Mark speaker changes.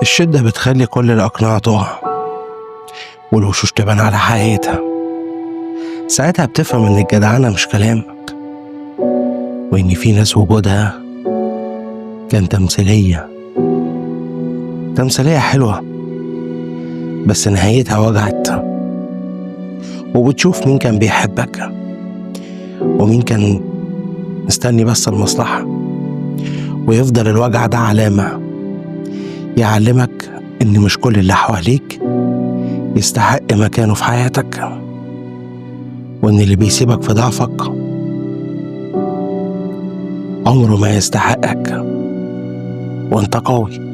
Speaker 1: الشدة بتخلي كل الأقنعة تقع والوشوش تبان على حقيقتها. ساعتها بتفهم إن الجدعنة مش كلام، وإن في ناس وجودها كان تمثيلية، تمثيلية حلوة بس نهايتها وجعت. وبتشوف مين كان بيحبك ومين كان مستني بس المصلحة، ويفضل الوجع ده علامة يعلمك إن مش كل اللي حواليك يستحق مكانه في حياتك، وإن اللي بيسيبك في ضعفك عمره ما يستحقك وإنت قوي.